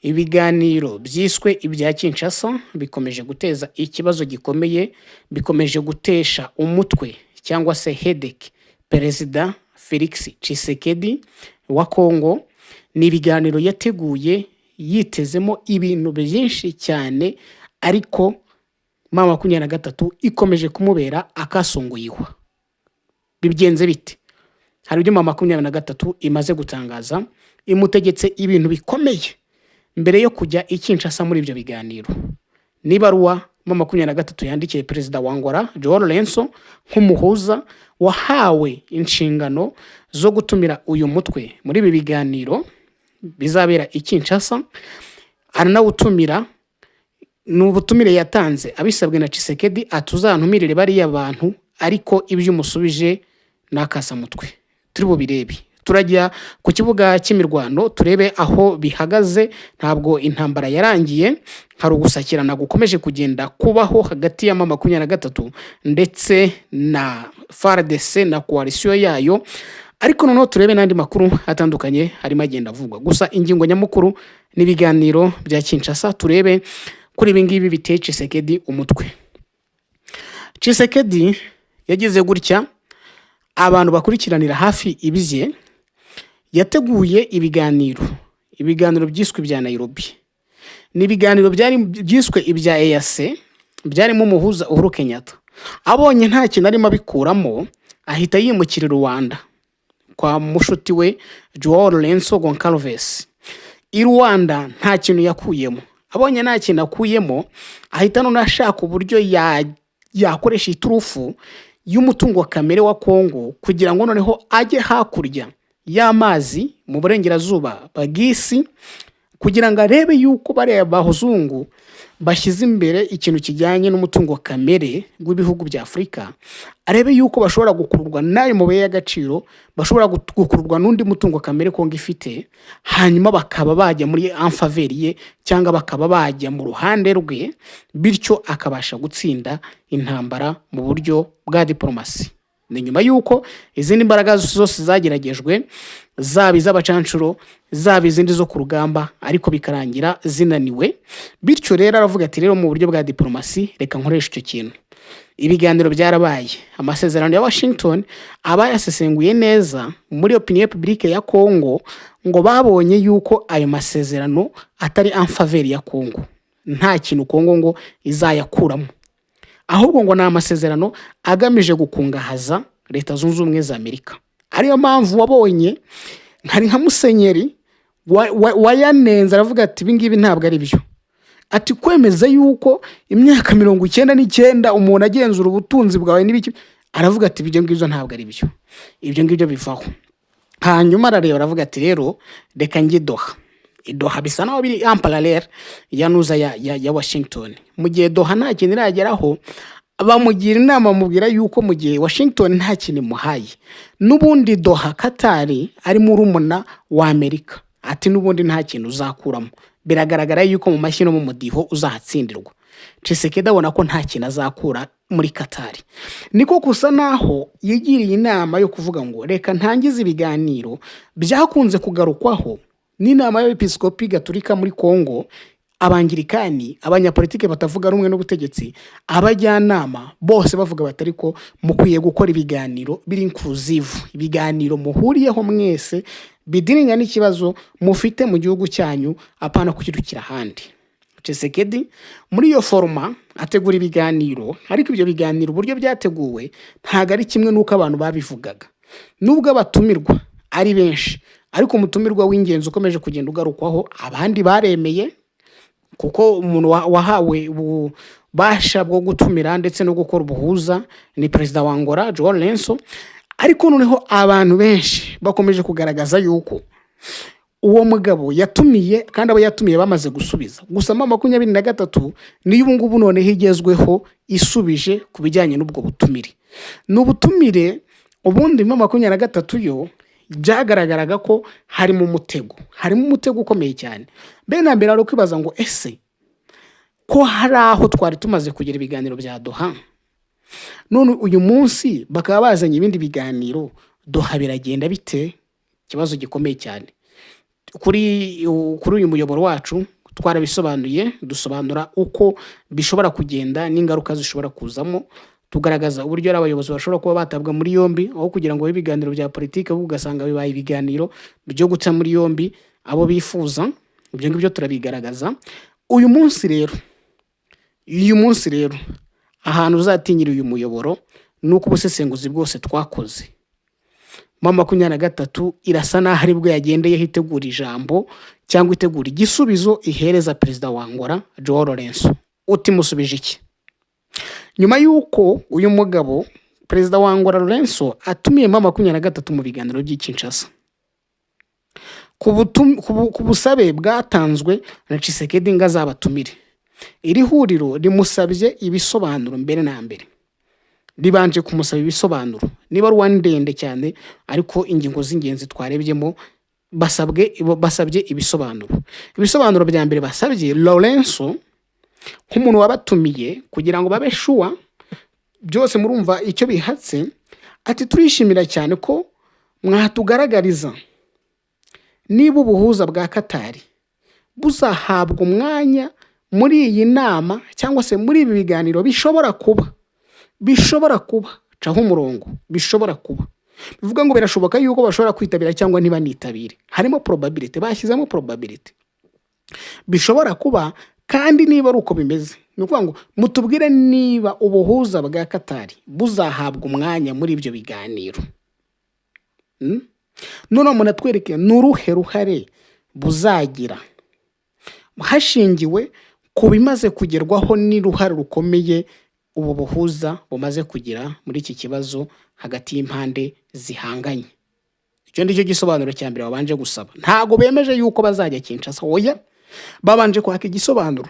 Ibiganiro byiswe ibya Kinshasa bikomeje guteza ikibazo gikomeye, bikomeje gutesha umutwe cyangwa se headache Perezida Felix Tshisekedi wa Congo. Ni ibiganiro yateguye yitezemo ibintu byinshi cyane, ariko M23 ikomeje kumubera akasunguyihwa. Bigenze bite? Hari ibyo M23 imaze gutangaza, imutegetse ibintu bikomeye mbere yo kujya i Kinshasa muri ibyo biganiro. N'ibaruwa M23 yandikiye Perezida wa Angola João Lourenço nk'umuhuza wahawe inshingano zo gutumira uyu mutwe muri ibi biganiro bizabera i Kinshasa, aranawutumira. Ni ubutumire yatanze abisabwe na Tshisekedi, ati: "Uzantumirire bariya bantu." Ariko ibyo umusubije ni akasamutwe, turi bubirebe. Turajya ku kibuga cy'imirwano turebe aho bihagaze. Ntabwo intambara yarangiye, hari ugusakirana gukomeje kugenda kubaho hagati ya M23 ndetse na FARDC na coalition yayo. Ariko noneho turebe n'andi makuru atandukanye harimo agenda avugwa. Gusa ingingo nyamukuru n'ibiganiro bya Kinshasa, turebe kuri ibi ngibi biteye Tshisekedi umutwe. Tshisekedi yagize gutya, abantu bakurikiranira hafi ibye, yateguye ibiganiro, ibiganiro byiswe ibya Nairobi. Ni ibiganiro byari byiswe ibya EAC, byarimo umuhuza Uhuru Kenyatta. Abonye nta kintu arimo abikuramo, ahita yimukira i Rwanda kwa mushuti we João Lourenço Goncalves. I Rwanda nta kintu yakuyemo. Abonye nta kintu akuyemo, ahita none ashaka uburyo yakoresha iturufu y'umutungo kamere wa Kongo kugira ngo noneho ajye hakurya y'amazi mu burengerazuba bw'isi, kugira ngo arebe yuko bariya bazungu bashyize imbere ikintu kijyanye n'umutungo kamere w'ibihugu bya Afurika, arebe yuko bashobora gukururwa n'ayo mabuye y'agaciro, bashobora gukururwa n'undi mutungo kamere Kongo ifite, hanyuma bakaba bajya muri en faveur ye cyangwa bakaba bajya mu ruhande rwe, bityo akabasha gutsinda intambara mu buryo bwa diporomasi. Ni nyuma y'uko izindi mbaraga zose zageragejwe, zaba iz'abacanshuro, zaba izindi zo ku rugamba, ariko bikarangira zinaniwe. Bityo rero aravuga ati: "Rero mu buryo bwa diporomasi reka nkoreshe icyo kintu." Ibiganiro byarabaye. Amasezerano ya Washington, abayasesenguye neza muri opinion publique ya Congo ngo babonye yuko ayo masezerano atari en faveur ya Congo, nta kintu Congo ngo izayakuramo, ahubwo ngo ni amasezerano agamije gukungahaza Leta Zunze Ubumwe za Amerika. Ariyo mpamvu wabonye hari nka musenyeri wayanenze, aravuga ati: "Ibi ngibi ntabwo ari byo." Ati: "Kwemeza yuko imyaka 99 umuntu agenzura ubutunzi bwawe n'ibiki?" Aravuga ati: "Ibyo ngibyo ntabwo ari byo." Ibyo ngibyo bivaho. Hanyuma arareba, aravuga ati: "Rero reka njye Doha." Doha bisa naho biri en parallèle ya nuza ya Washington. Mu gihe Doha nta kintu irageraho, bamugira inama, bamubwira yuko mu gihe Washington nta kintu imuhaye, n'ubundi Doha, Katari ari murumuna wa Amerika, ati: "N'ubundi nta kintu uzakuramo, biragaragara yuko mu mashyi no mu mudiho uzahatsindirwa." Tshisekedi abona ko nta kintu azakura muri Katari, niko gusa naho yigiriye inama yo kuvuga ngo: "Reka ntangize ibiganiro byakunze kugarukwaho n'inama y'Abepiskopi Gatolika muri Congo, Abangirikani, abanyapolitike batavuga rumwe n'ubutegetsi, abajyanama bose bavuga bati: 'Ariko mukwiye gukora ibiganiro biri inclusive, ibiganiro muhuriyeho mwese, bidiringa n'ikibazo mufite mu gihugu cyanyu, apana kukirukira ahandi.'" Tshisekedi muri iyo format ategura ibiganiro, ariko ibyo biganiro uburyo byateguwe ntabwo ari kimwe n'uko abantu babivugaga. Nubwo abatumirwa ari benshi, ariko umutumirwa w'ingenzi ukomeje kugenda ugarukwaho, abandi baremeye kuko umuntu wahawe ububasha bwo gutumira ndetse no gukora ubuhuza ni Perezida wa Angola João Lourenço. Ariko noneho abantu benshi bakomeje kugaragaza yuko uwo mugabo yatumiye kandi abo yatumiye bamaze gusubiza. Gusa M23 niyo ubu ngubu noneho igezweho, isubije ku bijyanye n'ubwo butumire. Ni ubutumire ubundi M23 yo byagaragaraga ko harimo umutego, harimo umutego ukomeye cyane. Mbere na mbere hari kwibaza ngo: ese ko hari aho twari tumaze kugira ibiganiro bya Doha, none uyu munsi bakaba bazanye ibindi biganiro, Doha biragenda bite? Ikibazo gikomeye cyane. kuri uyu muyoboro wacu twarabisobanuye, dusobanura uko bishobora kugenda n'ingaruka zishobora kuzamo, tugaragaza uburyo ari abayobozi bashobora kuba batabwa muri yombi aho kugira ngo babe ibiganiro bya politiki, ahubwo ugasanga bibaye ibiganiro byo guta muri yombi abo bifuza. Ibyo ngibyo turabigaragaza. Uyu munsi rero ahantu uzatinyira uyu muyoboro ni uko ubusesenguzi bwose twakoze, M23 irasa n'aho aribwo yagendeyeho itegura ijambo cyangwa itegura igisubizo ihereza perezida wa Angola, Joao Lourenço. Uti musubije iki? Nyuma y'uko uyu mugabo perezida wa Angola Lourenço atumiye M23 mu biganiro by'i Kinshasa ku busabe bwatanzwe na Tshisekedi ngo azabatumire, iri huriro rimusabye ibisobanuro. Mbere na mbere ribanje kumusaba ibisobanuro. Niba ari ndende cyane, ariko ingingo z'ingenzi twarebyemo, basabye ibisobanuro. Ibisobanuro bya mbere basabye Lourenço nk'umuntu wabatumiye kugira ngo babe sure byose, murumva icyo bihatse. Ati: "Turishimira cyane ko mwatugaragariza niba ubuhuza bwa Katari buzahabwa umwanya muri iyi nama cyangwa se muri ibi biganiro bishobora kuba." Caho umurongo, bishobora kuba bivuga ngo birashoboka yuko bashobora kwitabira cyangwa ntibanitabire. Harimo probability, bashyizemo probability, bishobora kuba. Kandi niba ari uko bimeze, ni ukuvuga ngo mutubwire niba ubuhuza bwa Katari buzahabwa umwanya muri ibyo biganiro. Noneho munatwereke ni uruhe ruhare buzagira hashingiwe ku bimaze kugerwaho n'uruhare rukomeye ubu buhuza bumaze kugira muri iki kibazo hagati y'impande zihanganye. Icyo ni cyo gisobanuro cya mbere babanje gusaba. Ntabwo bemeje yuko bazajya Kinshasa, oya. Babanje kwaka igisobanuro,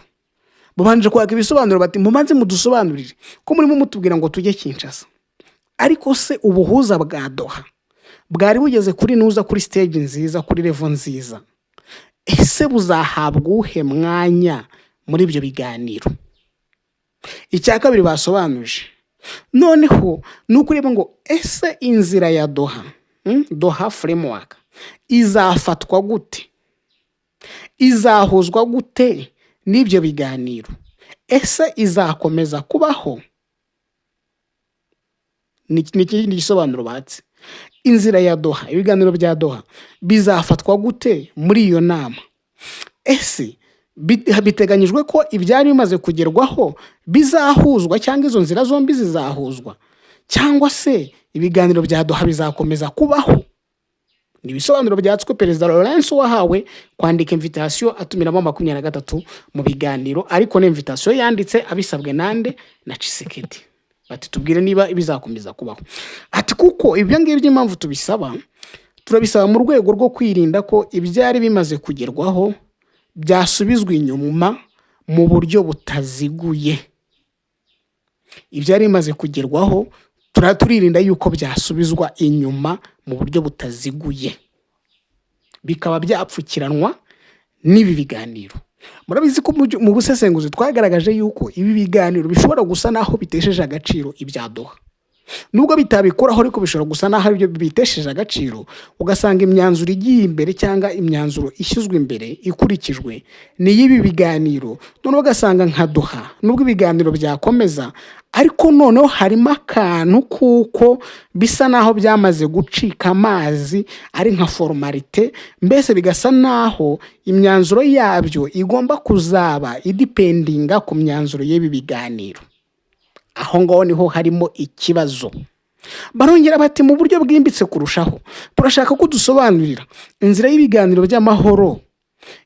babanje kwaka ibisobanuro, bati: "Mubanze mudusobanurire ko murimo mutubwira ngo tujye Kinshasa, ariko se ubuhuza bwa Doha bwari bugeze kuri nuza, kuri stage nziza, kuri level nziza, ese buzahabwa uwuhe mwanya muri ibyo biganiro?" Icya kabiri basobanuje noneho ni ukureba ngo ese inzira ya Doha, Doha Framework, izafatwa gute, izahuzwa gute n'ibyo biganiro? Ese izakomeza kubaho? Ni ikindi gisobanuro batse. Inzira ya Doha, ibiganiro bya Doha bizafatwa gute muri iyo nama? Ese biteganyijwe ko ibyari bimaze kugerwaho bizahuzwa, cyangwa izo nzira zombi zizahuzwa, cyangwa se ibiganiro bya Doha bizakomeza kubaho? Ni ibisobanuro byatswe perezida Lourenço wahawe kwandika invitation atumiramo 23 mu biganiro, ariko ni invitation yanditse abisabwe nande? Na Tshisekedi. Bati: "Tubwire niba bizakomeza kubaho." Ati: "Kuko ibyo ngibyo impamvu tubisaba, turabisaba mu rwego rwo kwirinda ko ibyari bimaze kugerwaho byasubizwa inyuma mu buryo butaziguye." Ibyari bimaze kugerwaho turirinda yuko byasubizwa inyuma mu buryo butaziguye, bikaba byapfukiranwa n'ibi biganiro. Murabizi ko mu busesenguzi twagaragaje yuko ibi biganiro bishobora gusa n'aho bitesheje agaciro ibya Doha. Nubwo bitabikuraho, ariko bishobora gusa n'aho aribyo bitesheje agaciro, ugasanga imyanzuro igiye imbere cyangwa imyanzuro ishyizwe imbere ikurikijwe ni iy'ibi biganiro. Noneho ugasanga nka Doha, nubwo ibiganiro byakomeza, ariko noneho harimo akantu kuko bisa n'aho byamaze gucika amazi, ari nka formalité mbese, bigasa n'aho imyanzuro yabyo igomba kuzaba idependinga ku myanzuro y'ibi biganiro. Aho ngaho niho harimo ikibazo. Barongera bati: "Mu buryo bwimbitse kurushaho, turashaka ko dusobanurira inzira y'ibiganiro by'amahoro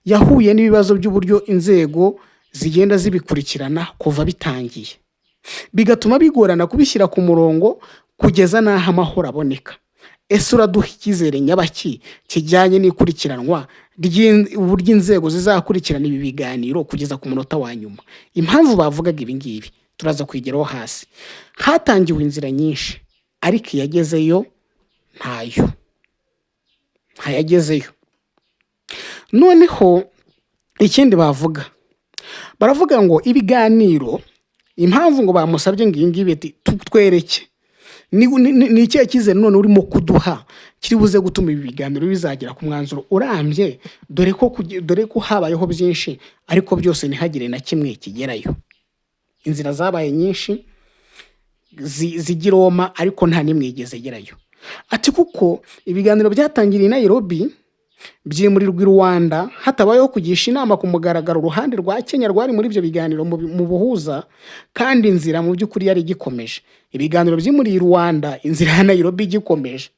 yahuye n'ibibazo by'uburyo inzego zigenda zibikurikirana kuva bitangiye, bigatuma bigorana kubishyira ku murongo kugeza n'aho amahoro aboneka. Ese uraduha icyizere nyabaki kijyanye n'ikurikiranwa uburyo inzego zizakurikirana ibi biganiro kugeza ku munota wa nyuma?" Impamvu bavugaga ibi ngibi turaza kwigeraho hasi. Hatangiwe inzira nyinshi, ariko iyagezeyo ntayo, ntayagezeyo. Noneho ikindi bavuga, baravuga ngo ibiganiro, impamvu ngo bamusabye ngo iyi ngibi, ati: "Twereke Ni ikihe cyizere none urimo kuduha kiri buze gutuma ibi biganiro bizagera ku mwanzuro urambye, dore ko habayeho byinshi ariko byose ntihagire na kimwe kigerayo? Inzira zabaye nyinshi zijya i Roma, ariko nta n'imwe yigeze igerayo. Ati kuko ibiganiro byatangiriye i Nairobi byimurirwa i Rwanda hatabayeho kugisha inama ku mugaragaro uruhande rwa Kenya rwari muri ibyo biganiro mu buhuza, kandi inzira mu by'ukuri yari igikomeje. Ibiganiro byimuriye i Rwanda, inzira ya Nairobi igikomeje.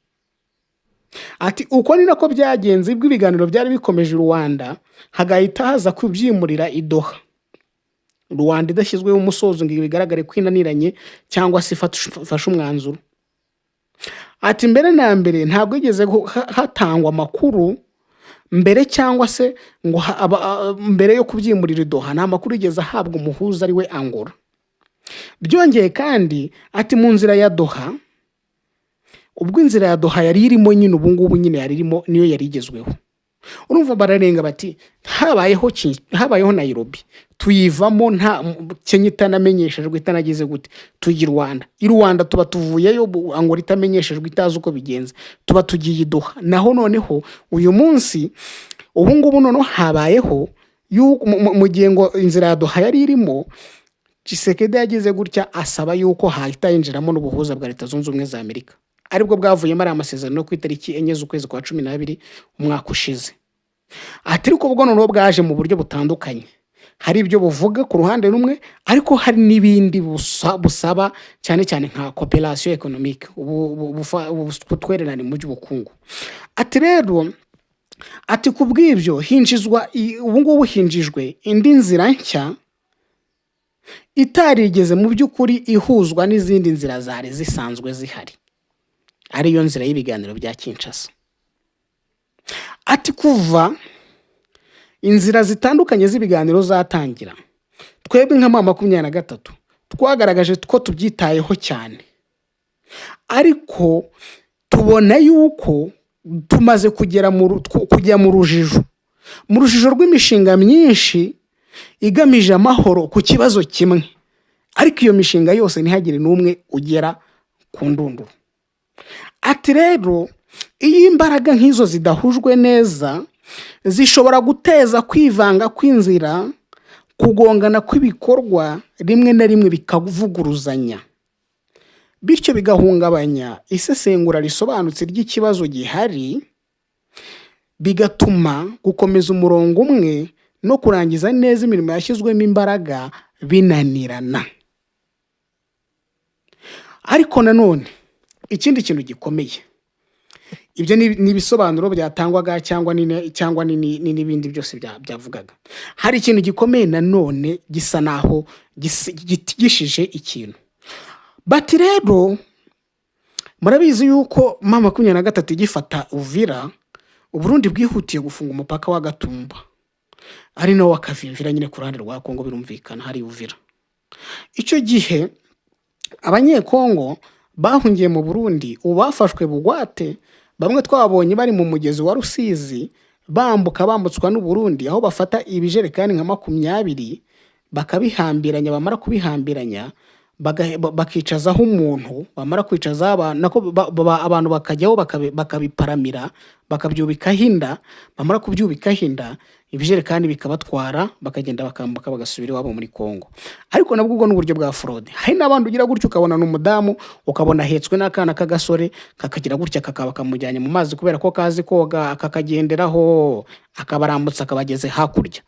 Ati uko ni nako byagenze ubwo ibiganiro byari bikomeje i Rwanda, hagahita haza kubyimurira i Doha, Rwanda idashyizweho umusozo ngo bigaragare ko inaniranye cyangwa se ifashe umwanzuro. Ati mbere na mbere ntabwo yigeze hatangwa amakuru mbere cyangwa se ngo mbere yo kubyimurira i Doha nta makuru yigeze ahabwa umuhuza ari we Angola. Byongeye kandi, ati mu nzira ya Doha, ubwo inzira ya Doha yari irimo nyine, ubu ngubu nyine yari irimo, niyo yari igezweho. Urumva bararenga bati habayeho Nairobi, tuyivamo nta Kenya itanamenyeshejwe, itanagize gute, tujya i Rwanda. I Rwanda tuba tuvuyeyo Angola itamenyeshejwe, itazi uko bigenze, tuba tugiye i Doha naho. Noneho uyu munsi, ubu ngubu noneho habayeho mu gihe ngo inzira ya Doha yari irimo, Tshisekedi yagize gutya asaba yuko hahita yinjiramo n'ubuhuza bwa Leta Zunze Ubumwe za Amerika, aribwo bwavuyemo ariya masezerano yo ku itariki 4 z'ukwezi kwa 12 umwaka ushize. Ati ariko ubwo noneho bwaje mu buryo butandukanye, hari ibyo buvuga ku ruhande rumwe, ariko hari n'ibindi busaba, cyane cyane nka coopération économique, ubutwererane mu by'ubukungu. Ati rero, ati ku bw'ibyo hinjizwa ubu ngubu hinjijwe indi nzira nshya itarigeze mu by'ukuri ihuzwa n'izindi nzira zari zisanzwe zihari, ariyo nzira y'ibiganiro bya Kinshasa. Ati kuva inzira zitandukanye z'ibiganiro zatangira, twebwe nka M23 twagaragaje ko tubyitayeho cyane, ariko tubona yuko tumaze kugera mu kujya mu rujijo rw'imishinga myinshi igamije amahoro ku kibazo kimwe, ariko iyo mishinga yose ntihagire n'umwe ugera ku ndunduro. Ati rero iyo imbaraga nk'izo zidahujwe neza, zishobora guteza kwivanga kw'inzira, kugongana kw'ibikorwa, rimwe na rimwe bikavuguruzanya, bityo bigahungabanya isesengura risobanutse ry'ikibazo gihari, bigatuma gukomeza umurongo umwe no kurangiza neza imirimo yashyizwemo imbaraga binanirana. Ariko nanone ikindi kintu gikomeye, ibyo ni ibisobanuro byatangwaga cyangwa n'ibindi byose byavugaga. Hari ikintu gikomeye nanone gisa naho gitigishije ikintu. Bati rero murabizi yuko M23 igifata Uvira, Uburundi bwihutiye gufunga umupaka wa Gatumba, ari nawo wa Kavimvira nyine ku ruhande rwa Kongo, birumvikana hari Uvira. Icyo gihe Abanyekongo bahungiye mu Burundi ubu bafashwe bugwate, bamwe twabonye bari mu mugezi wa Rusizi bambuka, bambutswa n'Uburundi, aho bafata ibijerekani nka 20 bakabihambiranya, bamara kubihambiranya bakicazaho umuntu, bamara kwicazaho abantu, nako abantu bakajyaho bakabiparamira, bakabyubikaho inda, bamara kubyubikaho inda, ibijerekani bikabatwara, bakagenda bakambuka bagasubira iwabo muri Kongo. Ariko nabwo ubwo ni uburyo bwa fraude. Hari n'abandi ugira gutya ukabona ni umudamu, ukabona ahetswe n'akana k'agasore, kakagira gutya kakaba kamujyanye mu mazi kubera ko kazi koga, kakagenderaho, akabarambutsa, akabageze hakurya.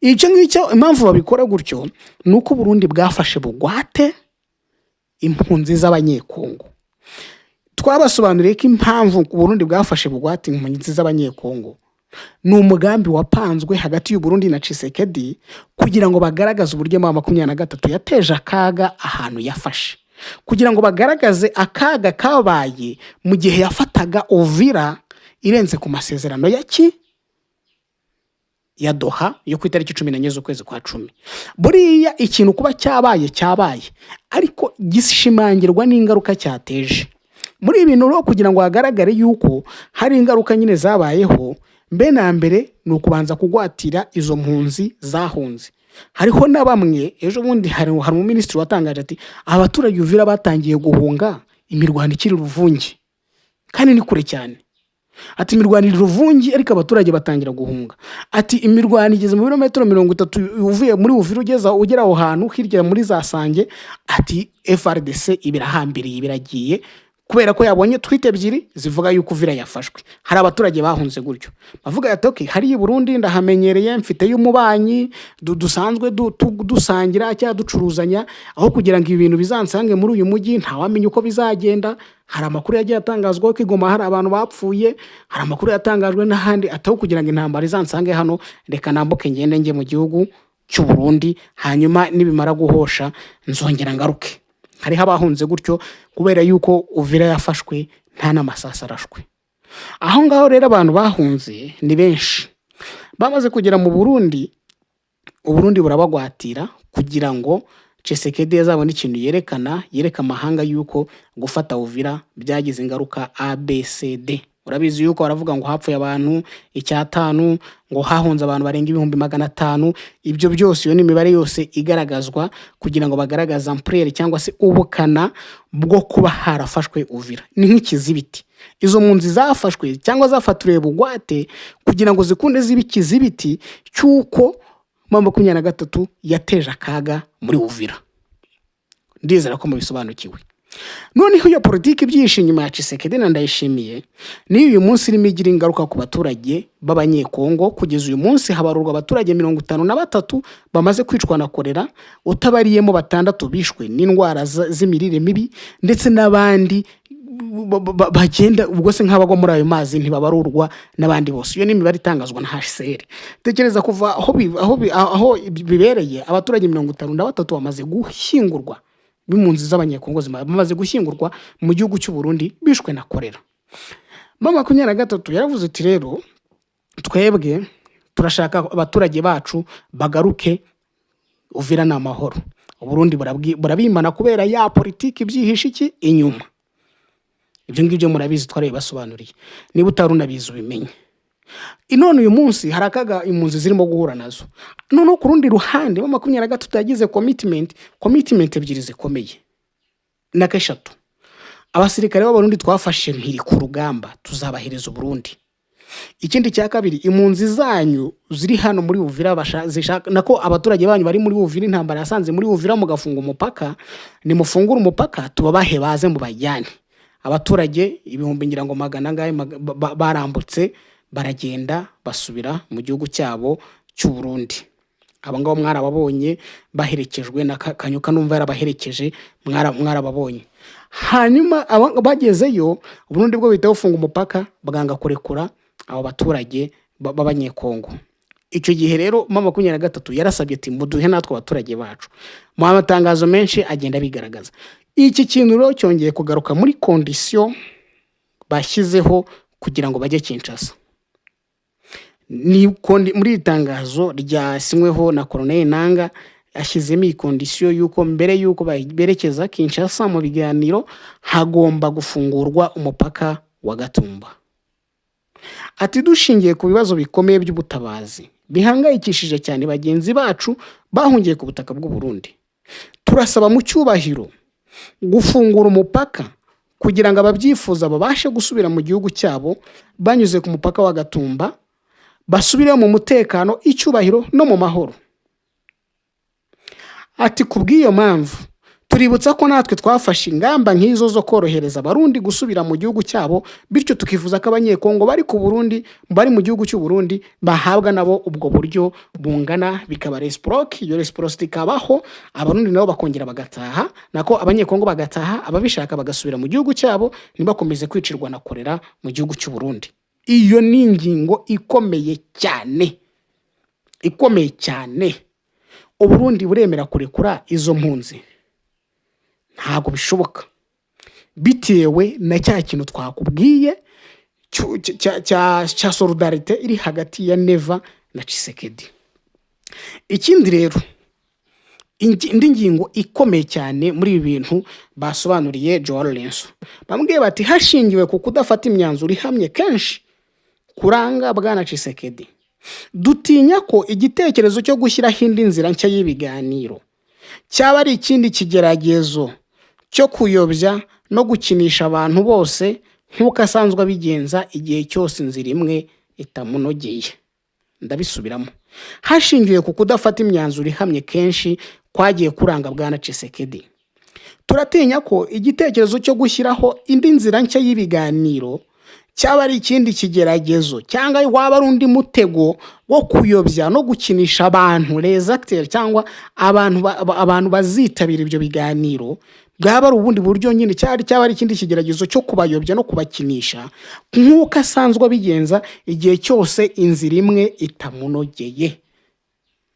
Icyo ngicyo impamvu babikora gutyo ni uko Burundi bwafashe bugwate impunzi z'Abanyekongo. Twabasobanuriye ko impamvu Burundi bwafashe bugwate impunzi z'Abanyekongo ni umugambi wapanzwe hagati y'u Burundi na Tshisekedi kugira ngo bagaragaze uburyo M23 yateje akaga ahantu yafashe, kugira ngo bagaragaze akaga kabaye mu gihe yafataga Uvira irenze ku masezerano ya ki ya Doha yo ku itariki 14 z'ukwezi kwa 10. Buriya ikintu kuba cyabaye cyabaye, ariko gishimangirwa n'ingaruka cyateje. Muri ibi bintu rero, kugira ngo hagaragare yuko hari ingaruka nyine zabayeho, mbe na mbere ni ukubanza kugwatira izo mpunzi zahunze. Hariho na bamwe, ejo bundi hari umuminisitiri watangaje ati abaturage Uvira batangiye guhunga Imirwano ikiri Ruvungi, kandi ni kure cyane. Ati imirwano iri Ruvungi, ariko abaturage batangira guhunga. Ati imirwano igeze mu birometero 30 uvuye muri Uvira ugeza ugera aho hantu hirya muri za Sange. Ati FARDC ibirahambiriye, biragiye, kubera ko yabonye tweet ebyiri zivuga yuko Uvira yafashwe. Hari abaturage bahunze gutyo, bavuga ati: "Okay, hariya i Burundi ndahamenyereye, mfiteyo umubanyi dusanzwe dusangira cyangwa ducuruzanya, aho kugira ngo ibi bintu bizansange muri uyu mujyi, ntawamenya uko bizagenda." Hari amakuru yagiye atangazwa ko i Goma hari abantu bapfuye, hari amakuru yatangajwe n'ahandi. Ati aho kugira ngo intambara izansange hano, reka nambuke ngende njye mu gihugu cy'u Burundi, hanyuma nibimara guhosha nzongera ngaruke. Hariho abahunze gutyo kubera yuko Uvira yafashwe nta n'amasasu arashwe. Aho ngaho rero abantu bahunze ni benshi. Bamaze kugera mu Burundi, Uburundi burabagwatira kugira ngo Tshisekedi azabone ikintu yerekana, yereka amahanga yuko gufata Uvira byagize ingaruka A, B, C, D. Urabizi yuko baravuga ngo hapfuye abantu 500, ngo hahunze abantu barenga 500,000. Ibyo byose, iyo ni imibare yose igaragazwa kugira ngo bagaragaze ampleur cyangwa se ubukana bwo kuba harafashwe Uvira. Ni nk'ikizibiti. Izo mpunzi zafashwe cyangwa zafaturiwe bugwate kugira ngo zikunde zibe ikizibiti cy'uko M23 yateje akaga muri Uvira. Ndizera ko mubisobanukiwe. Noneho iyo politiki ibyihishe inyuma ya Tshisekedi na Ndayishimiye niyo uyu munsi irimo igira ingaruka ku baturage b'Abanyekongo. Kugeza uyu munsi habarurwa abaturage 53 bamaze kwicwa na korera, utabariyemo batandatu bishwe n'indwara z'imirire mibi, ndetse n'abandi bagenda ubwo se nk'abagwa muri ayo mazi ntibabarurwa, n'abandi bose. Iyo ni imibare itangazwa na HCR. Tekereza kuva aho bibereye, abaturage 53 bamaze gushyingurwa b'impunzi z'Abanyekongo bamaze gushyingurwa mu gihugu cy'u Burundi bishwe na korera. M23 yaravuze iti: "Rero twebwe turashaka abaturage bacu bagaruke, Uvira ni amahoro." Uburundi burabimana kubera ya politiki ibyihishe iki inyuma. Ibyo ngibyo murabizi, twarabibasobanuriye. Niba utari unabizi, ubimenye. None uyu munsi hari akaga impunzi zirimo guhura nazo. Noneho ku rundi ruhande, M23 yagize commitment ebyiri zikomeye n'akeshatu: abasirikare b'Abarundi twafashe mpiri ku rugamba tuzabahereza Uburundi. Ikindi cya kabiri, impunzi zanyu ziri hano muri Uvira zishaka, nako abaturage banyu bari muri Uvira, intambara yasanze muri Uvira, mugafunga umupaka, nimufungure umupaka tubabahe baze mubajyane. Abaturage ibihumbi ngira ngo magana angahe barambutse baragenda basubira mu gihugu cyabo cy'u Burundi. Aba ngabo mwarababonye baherekejwe na Kanyuka, numva yarabaherekeje, mwarababonye. Hanyuma bagezeyo, Uburundi bwo buhita bufunga umupaka, bwanga kurekura abo baturage b'Abanyekongo. Icyo gihe rero M23 yarasabye ati: "Muduhe natwe abaturage bacu." Mu matangazo menshi agenda abigaragaza. Iki kintu rero cyongeye kugaruka muri condition bashyizeho kugira ngo bajye Kinshasa. Ni muri iri tangazo ryasinyweho na Colonel Nanga, ashyizemo iyi condition y'uko mbere y'uko berekeza Kinshasa mu biganiro, hagomba gufungurwa umupaka wa Gatumba. Ati dushingiye ku bibazo bikomeye by'ubutabazi bihangayikishije cyane bagenzi bacu bahungiye ku butaka bw'u Burundi, turasaba mu cyubahiro gufungura umupaka kugira ngo ababyifuza babashe gusubira mu gihugu cyabo banyuze ku mupaka wa Gatumba, basubire mu mutekano, icyubahiro no mu mahoro. Ati ku bw'iyo mpamvu tuributsa ko natwe twafashe ingamba nk'izo zo korohereza Abarundi gusubira mu gihugu cyabo, bityo tukifuza ko Abanyekongo bari ku Burundi, bari mu gihugu cy'u Burundi, bahabwa nabo ubwo buryo bungana, bikaba réciproque. Iyo réciprocité ikabaho, Abarundi nabo bakongera bagataha, nako Abanyekongo bagataha, ababishaka bagasubira mu gihugu cyabo, ntibakomeze kwicirwa na korera mu gihugu cy'u Burundi. Iyo ni ingingo ikomeye cyane, ikomeye cyane. Uburundi buremera kurekura izo mpunzi? Ntabwo bishoboka, bitewe na cya kintu twakubwiye cya solidarité iri hagati ya Neva na Tshisekedi. Ikindi rero, indi ngingo ikomeye cyane muri ibi bintu basobanuriye Joao Lourenço, bamubwiye bati: "Hashingiwe ku kudafata imyanzuro ihamye kenshi kuranga bwana Tshisekedi, dutinya ko igitekerezo cyo gushyiraho indi nzira nshya y'ibiganiro cyaba ari ikindi kigeragezo cyo kuyobya no gukoresha imbaraga z'umurengera." no gukinisha abantu bose nk'uko asanzwe abigenza igihe cyose inzira imwe itamunogeye. Ndabisubiramo: hashingiwe ku kudafata imyanzuro ihamye kenshi kwagiye kuranga Bwana Tshisekedi, turatinya ko igitekerezo cyo gushyiraho indi nzira nshya y'ibiganiro cyaba ari ikindi kigeragezo cyangwa waba ari undi mutego wo kuyobya no gukinisha abantu, les acteurs, cyangwa abantu bazitabira ibyo biganiro, bwaba ari ubundi buryo nyine, cyaba ari ikindi kigeragezo cyo kubayobya no kubakinisha nk'uko asanzwe abigenza igihe cyose inzira imwe itamunogeye.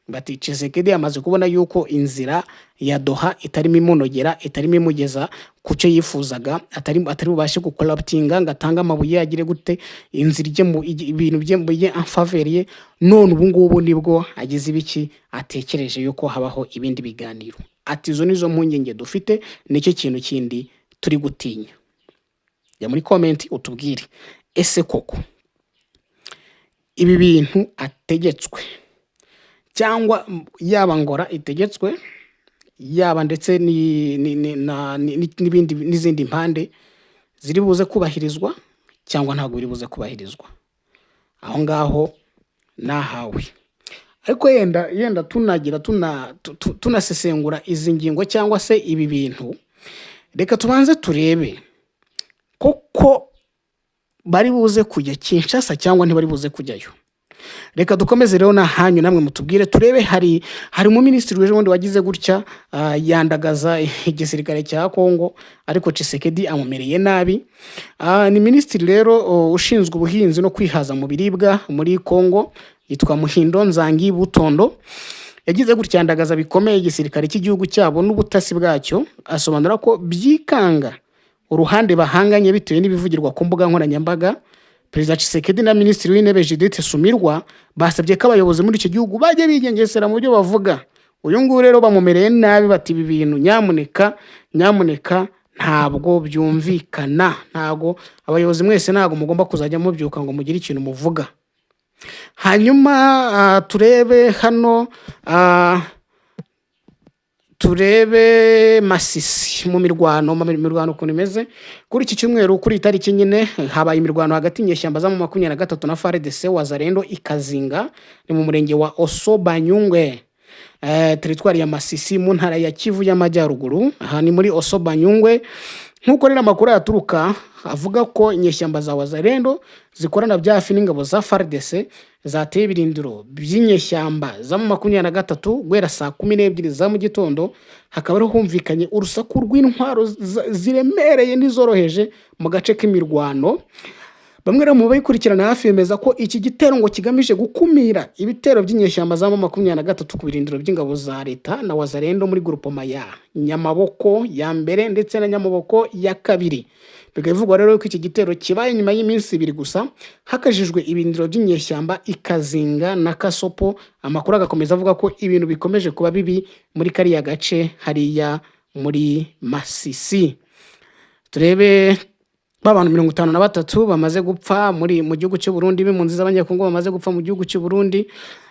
Bati Tshisekedi yamaze kubona yuko inzira ya Doha itarimo imunogera, itarimo imugeza ku cyo yifuzaga, atari bubashe gucorruptinga ngo atange amabuye, agire gute, inzira ijye mu ibintu bye bijye en faveur ye. None ubu ngubu nibwo agize ibiki, atekereje yuko habaho ibindi biganiro. Ati izo nizo mpungenge dufite, nicyo kintu kindi turi gutinya. Jya muri comment utubwire: ese koko ibi bintu ategetswe, cyangwa yaba Angola itegetswe, yaba ndetse n'ibindi n'izindi mpande, ziri buze kubahirizwa cyangwa ntabwo biri buze kubahirizwa? Aho ngaho nahawe. Ariko yenda tunagira tunasesengura izi ngingo cyangwa se ibi bintu, reka tubanze turebe koko bari buze kujya Kinshasa cyangwa ntibari buze kujyayo. Reka dukomeze rero nahanyu namwe mutubwire, turebe. Hari umuminisitiri w'ejo bundi wagize gutya yandagaza igisirikare cya Kongo, ariko Tshisekedi amumereye nabi. Ni minisitiri rero ushinzwe ubuhinzi no kwihaza mu biribwa muri Kongo, yitwa Muhindo Nzangi Butondo. Yagize gutya yandagaza bikomeye igisirikare cy'igihugu cyabo n'ubutasi bwacyo, asobanura ko byikanga uruhande bahanganye bitewe n'ibivugirwa ku mbuga nkoranyambaga. Perezida Tshisekedi na Minisitiri w'Intebe Judith Suminwa basabye ko abayobozi muri icyo gihugu bajya bigengesera mu byo bavuga. Uyu nguyu rero bamumereye nabi, bati ibi bintu nyamuneka, nyamuneka, ntabwo byumvikana, ntabwo abayobozi mwese ntabwo mugomba kuzajya mubyuka ngo mugire ikintu muvuga. Hanyuma turebe hano, turebe Masisi mu mirwano ukuntu imeze kuri iki cyumweru. Kuri iyi tariki nyine habaye imirwano hagati y'inyeshyamba za M23 na FARDC, Wazalendo, Ikazinga, ni mu murenge wa Oso Banyungwe, teritwari ya Masisi mu ntara ya Kivu y'Amajyaruguru. Aha ni muri Oso Banyungwe. Nk'uko rero amakuru yaturuka avuga ko inyeshyamba za Wazalendo zikorana bya hafi n'ingabo za FARDC zateye ibirindiro by'inyeshyamba za M23 guhera saa 12 za mu gitondo, hakaba ariho humvikanye urusaku rw'intwaro ziremereye n'izoroheje mu gace k'imirwano. Bamwe rero mu bayikurikirana hafi bemeza ko iki gitero ngo kigamije gukumira ibitero by'inyeshyamba za M23 ku birindiro by'ingabo za leta na Wazalendo muri grupoma ya Nyamaboko ya mbere ndetse na Nyamaboko ya kabiri. Bikaba bivugwa rero ko iki gitero kibaye nyuma y'iminsi 2 gusa hakajijwe ibirindiro by'inyeshyamba Ikazinga na Kasopo. Amakuru agakomeza avuga ko ibintu bikomeje kuba bibi muri kariya gace hariya muri Masisi. Turebe ba bantu 53 bamaze gupfa mu gihugu cy'u Burundi, b'impunzi z'Abanyekongo bamaze gupfa mu gihugu cy'u Burundi.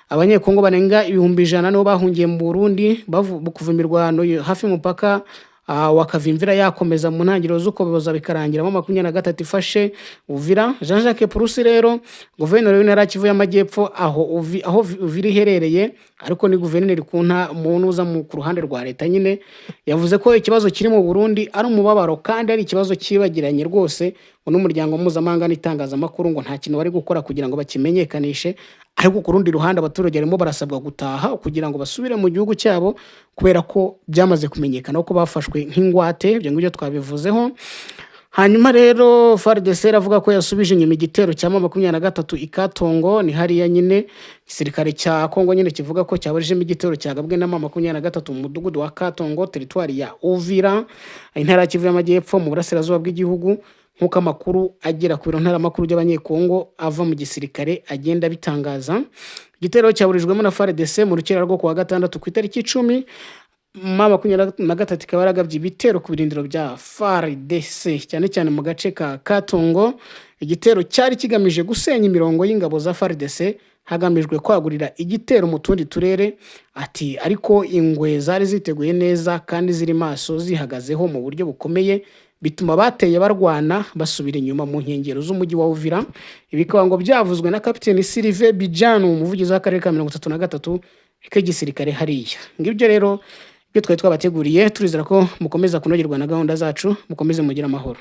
Abanyekongo barenga 100,000 nibo bahungiye mu Burundi kuva imirwano hafi y'umupaka wa Kavimvira yakomeza mu ntangiriro z'Ukuboza, bikarangira M23 ifashe Uvira. Jean Jacques Purusi rero, guverineri w'intara ya Kivu y'Amajyepfo, aho Uvira iherereye, ariko ni guverineri ku nta mu ntuza ku ruhande rwa leta nyine, yavuze ko ikibazo kiri mu Burundi ari umubabaro kandi ari ikibazo cyibagiranye rwose, ngo n'umuryango mpuzamahanga n'itangazamakuru ngo nta kintu bari gukora kugira ngo bakimenyekanishe. Ariko ku rundi ruhande abaturage barimo barasabwa gutaha kugira ngo basubire mu gihugu cyabo, kubera ko byamaze kumenyekana ko bafashwe nk'ingwate. Ibyo ngibyo twabivuzeho. Hanyuma rero FARDC iravuga ko yasubije inyuma igitero cya M23 Ikatongo, ni hariya nyine igisirikare cya Kongo nyine kivuga ko cyaburijemo igitero cyagabwe na M23 mu mudugudu wa Katongo, teritwari ya Uvira, intara ya Kivu y'Amajyepfo, mu burasirazuba bw'igihugu, nk'uko amakuru agera ku biro ntaramakuru by'Abanyekongo ava mu gisirikare agenda abitangaza. Igitero cyaburijwemo na FARDC mu rukera rwo kuwa gatandatu ku itariki 10. M23 ikaba yaragabye ibitero ku birindiro bya FARDC, cyane cyane mu gace ka Katongo. Igitero cyari kigamije gusenya imirongo y'ingabo za FARDC hagamijwe kwagurira igitero mu tundi turere. Ati ariko ingwe zari ziteguye neza kandi ziri maso, zihagazeho mu buryo bukomeye. bituma bateye barwana basubira inyuma mu nkengero z'umujyi wa Uvira. Ibi bikaba ngo byavuzwe na Kapiteni Sylvain Bijanu, umuvugizi w'akarere ka 33 k'igisirikare hariya. Ngibyo rero ibyo twari twabateguriye. Turizera ko mukomeza kunogerwa na gahunda zacu. Mukomeze mugire amahoro.